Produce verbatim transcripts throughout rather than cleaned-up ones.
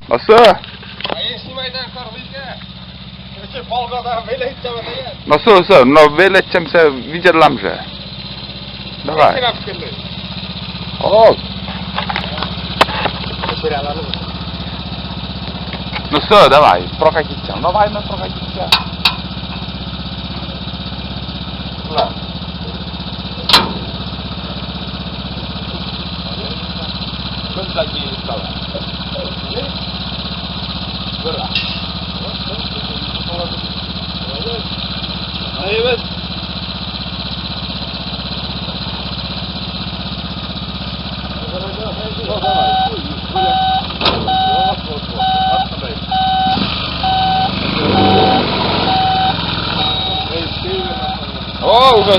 Ӧсӧ. А если майдан карлика? Короче, полгода велеть там это. Но всё, всё, но велеть чем всё видят лам же. Давай. О. Ну всё, давай, прокатиться. Давай, ну прокатиться. О, уже.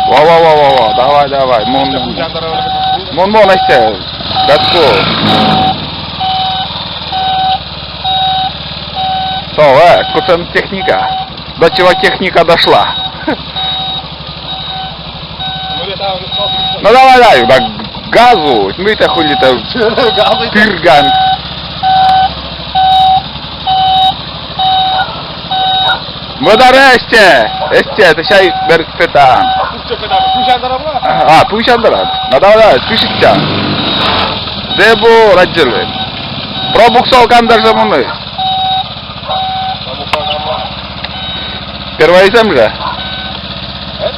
Во, во, во, во, во. Давай, давай. Мон, мон, мон, мон, Настя. Гатко. Что, э, кутен техника? До чего техника дошла? Ну, давай, давай, да, газу. Ну, это хули там. Газу. Пирган. Мӧдарӧ эстӧ, эстӧ, тэ сай бер петан. А, пусть андарад. Ну, давай, давай, спешитчан. Зэв бур аддзылін. Пробуксовкан даже муні. Первойсӧ эм жӧ? Э?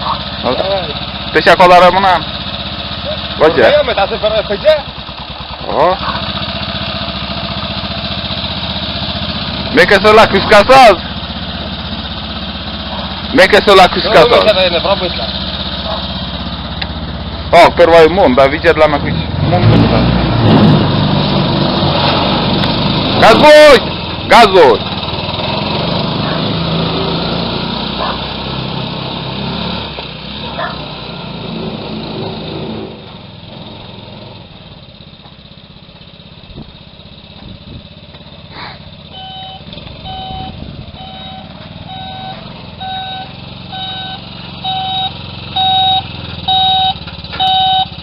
Ну, давай. Тэ сай кодарӧ мунан. Водя. О. Мекӧсӧла кыскасас. Мекӧсӧла кыскасас. О, первой мун, да, видят ла мекысь. Мун, мун, да. Газуй! Газуй!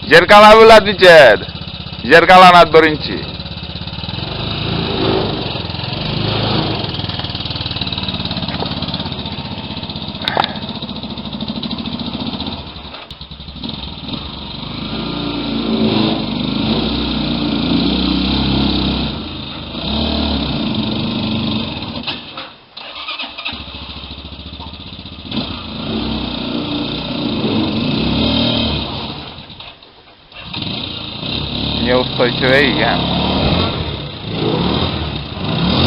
Зеркала вылад видзӧд. Зеркаланад бӧрыньтчы. Неустойчивый я.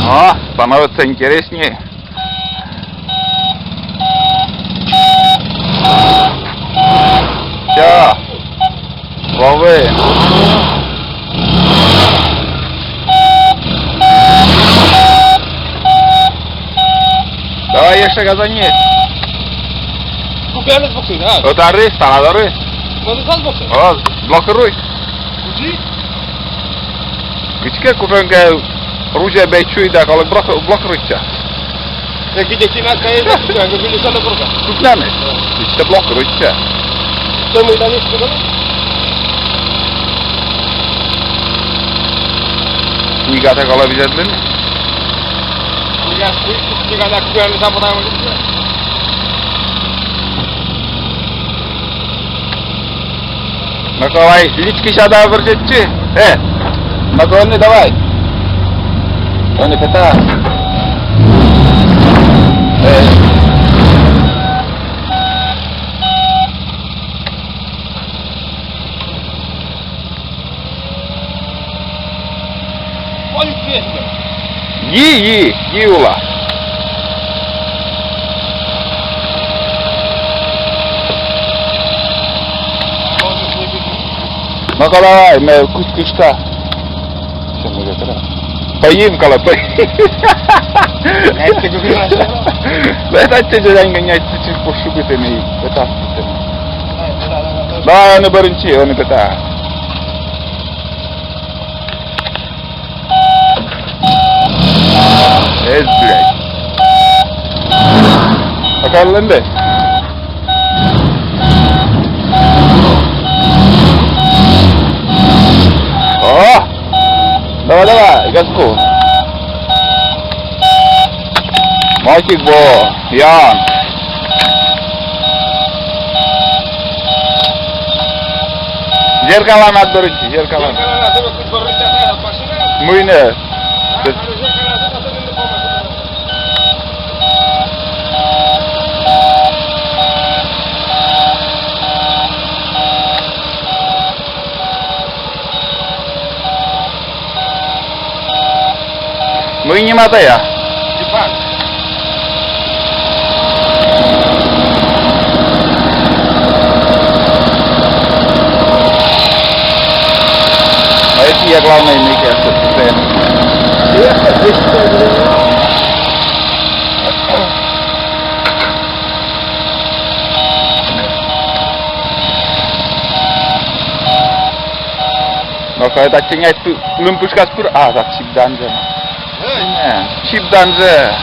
О, становится интереснее. Всё. Лови. Давай ещё газани. Буквально буксуй, да? Вот арыс, таладоры. Вот это буксуй. О, блокируй. Кучи? Кыдзкӧ кутшӧмкӧ ружье бӧй чуй да, колӧ блок-, блокируйтча. Э, где кино, конечно, кутшӧмкӧ, как бы, лишь это просто. Кутшӧмкӧ. Ещё блокируйтча. Что мы там ещё говорим? Книгатӧ колӧ видзӧдлыны. Книга, книга, да, книга, да, потому что. Ну-ка, давай, личкысь да вӧрзьӧдчы. Э, ну-ка, ӧні давай. Ӧні пета. Э. Йи, йи, йи ула. Ну-ка давай, ме кыскышта. Всё, мы готовы. Поим, калапай. Это тебе дяденька, не отсечи, пошибитый, это. Давай, он и барынчи, он и пета. Эс, блядь. Пока лэнде. О! Давай, давай, газку. Мостик бо, Ян. Зеркаланад бӧрыньтчы, зеркаланад. Мый нӧ? Мый нима тая? А это я главное, мне кажется, что Но когда чинять лымпышкас пыр, а, так чип данже. Э, чип данже.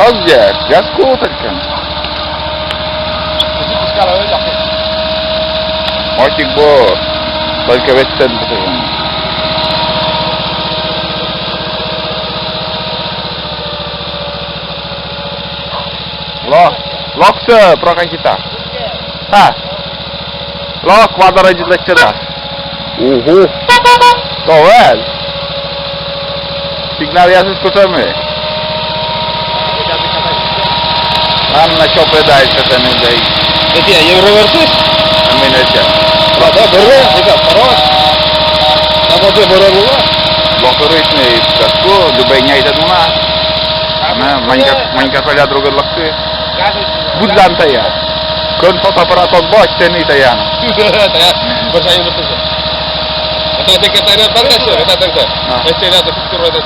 Ог дядь, газку только. Мостик бо, только веттӧн потом. Лок, локсӧ прокатитам. Ха. Лок, квадродит лэччӧдас. Уху. Товел. Сигналъясыс кутшӧмӧсь. Анна чопӧдась, это не дай. Это я, Евроверсус? А мый нӧ тя. Ладно, бӧрӧ, это второй. На воде бӧрӧ было. Локоритный, газку, любой няйтӧд муна. Манька, манька, поля другой локты. Быдлаын тая. Кӧн фотоаппарат ог босьт, тэныд тая. Тая. Бӧрсянь вот это. Это ты катайряд, да, это, это, это. А. Если рядом с первой, это.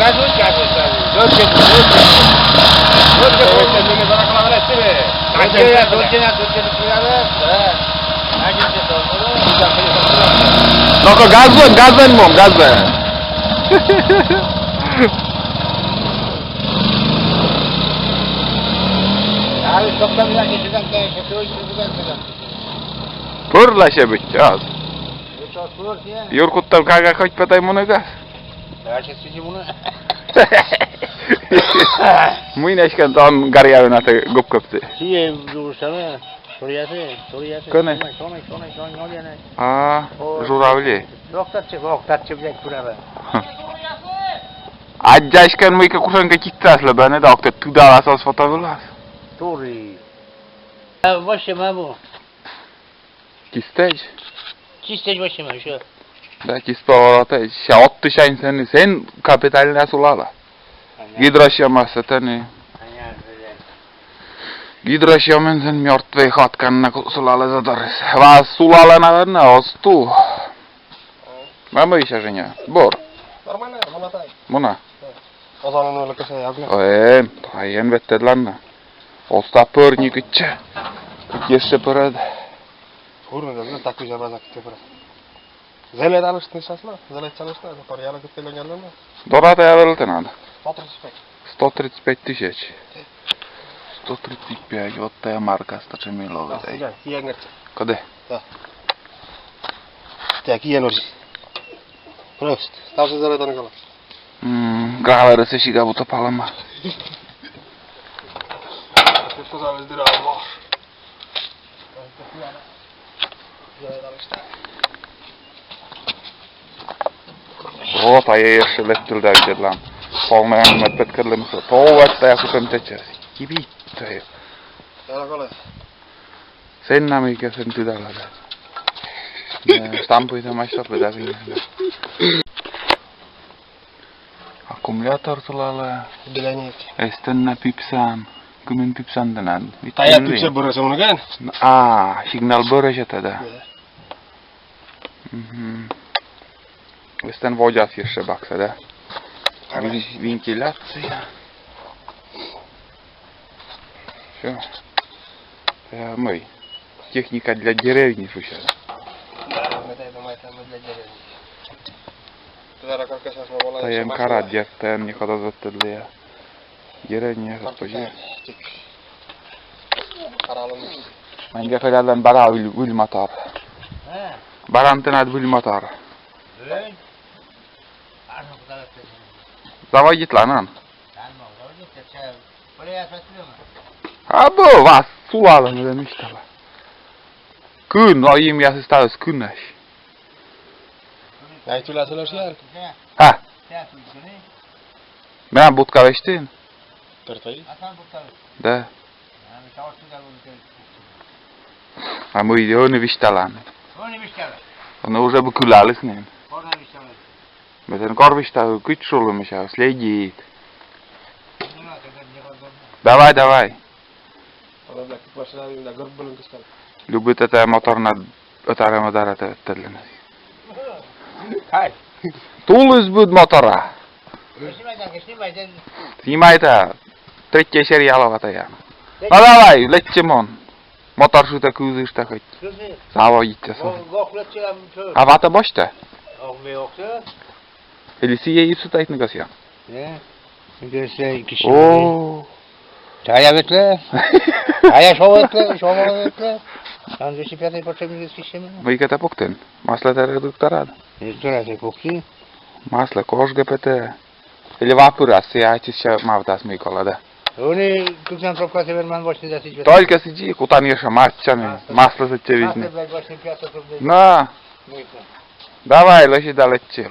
Газуй, газуй, газуй. Дочь, дочь. Дочь, дочь, дочь, дочь, дочь, дочь, дочь, дочь, дочь, дочь, дочь, дочь. Ну-ка, газуй, газуй, мон, газуй. Пыр лэччӧ быттьӧ ас. Юр куттан кага, хоть пӧ тай мунігас. Мый нӧ эськӧ тан Гарьявинад губкӧбтыд? Сійӧ жугыштана. Торъясӧ, торъясӧ. Кӧні? Шонӧй, шонӧй, шонӧй, шонӧй, шонӧй. А, о, журавли. Локтатчӧ, локтатчӧ, блядь, куралӧ. Аддзаськӧн мыйкӧ кутшӧмкӧ киссьӧ, бӧр нӧ да, ог тӧд, тыдалас оз фото вылас. Тори. А, вообще, маму. Кистӧдз? Кистӧдз вообще, ещё. Да, киспа воротӧдз. Ся оттысянь сэн, сэн капитальнӧ сулалӧ. Гидросъёмӧс тані. Гидросъёмӧн сэн мёртвӧй хватканнас сулалӧ задарыс. Ва сулалӧ, наверно, оз ту. Ма мый ещё, Женя? Бур. Нормально, муна тай. Муна. Озанын вӧлі кӧсъя, ог нӧ? Ой, эн, тай эн веттӧдлан на. Оз та пӧрни кытчӧ. Кыдз ещӧ пӧрад. Пӧрни да, так уже база кытчӧ пӧрад. Зэв талыштны сейчас, но, зэв талыштны, это пар яла кыдз лёнялны. Дората я вӧлі тэнад? Сто тридцать пять. Сто тридцать пять тысяч. Сто тридцать пять, вот тая марка, старше мило. А, сия, сия, говорит. Куды? Да. Так, я ножи. Просто, ставши за это на. М, граверыс сига будто палама. Ты сказал, дыра, ложь. Вот, а я ещё лэптылда видзӧдлам. Полнӧй мед петкӧдлӧмсӧ. Товат тая кутшӧм тэчӧс. Кипи. Тая. Сэн на мыйкӧ сэн тыдалӧ да. Э, штампуйтӧмаӧсь топӧ да. Аккумулятор сулалӧ. Эстӧн на пипсан. Кымын пипсан тэнад? Тая пипсӧ бӧрӧ сӧмын кӧ? А, сигнал бӧрӧ сетӧ да. Да. Мгм. Эстӧн водзас ещӧ баксӧ да. Вен-, вентиляция. Всё. Э, мый. техника для деревни, шуыса. Да, вот это, я думаю, это мы для деревни. Тудара корка сейчас мы волаем. Тайӧн кара, дерт, тайӧн некод оз ӧткӧдлы. Деревня, корка, позже. Тик. Каралым. Менам кӧ, колялан, бара выль, выль мотор. А? Бара тэнад выль мотор. Выль? Заводитлан. Абу, вас сулалӧ, мый висьтала. Кын, а имъясыс ставыс кынӧсь. Ай, тула сулалӧ. А? Менам будка весьтын. Да. А мый ӧні висьталан? Ӧні уже бы кылаліс нин. Ме тэн кор висьтала, кыдз шулы, мися, следит. Давай, давай. Любит это моторнад ӧтарӧ-мӧдарӧ тэ-, тӧдлыны. Ай. Тулыс быд мотора. Снимайта. Третья серия лоӧ тайӧ. Ну давай, лэччы мон. Мотор шутӧ кывзышта хоть. Заводитчӧ со. А ватӧ босьтӧ? Или сійӧ и сутайтны кӧсъян? О. Тая ветлӧ. Тая шо ветлӧ, шо ветлӧ. Там двести пятый подшипник из кищами. Мыйкӧ тэ пуктін? Масло тэ редукторад. Редукторад тэ пукты. Масло кожгӧ петӧ. Или вапырас, сійӧ ачыс сэсся мавтас, мый колӧ, да. Ӧні кыкнан пробка тэ верман восемьдесят пять. Только сідзи, кутан ещӧ мастяны. Масло сэтчӧ визьны. Масло, блядь, восемьдесят пять рублей. На. Мыйкӧ. Давай, лӧсьыд да лэччы.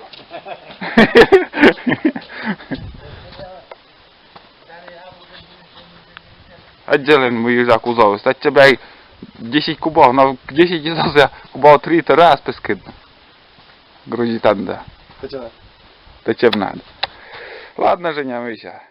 Аддзылін, мый ыджыд кузовыс. Татчӧ, бля, десять кубов, но десять из кубов три-то раз пискын. Грузитан да. Тэтчӧм на. Тэтчӧм на. Ладно, Женя, мися.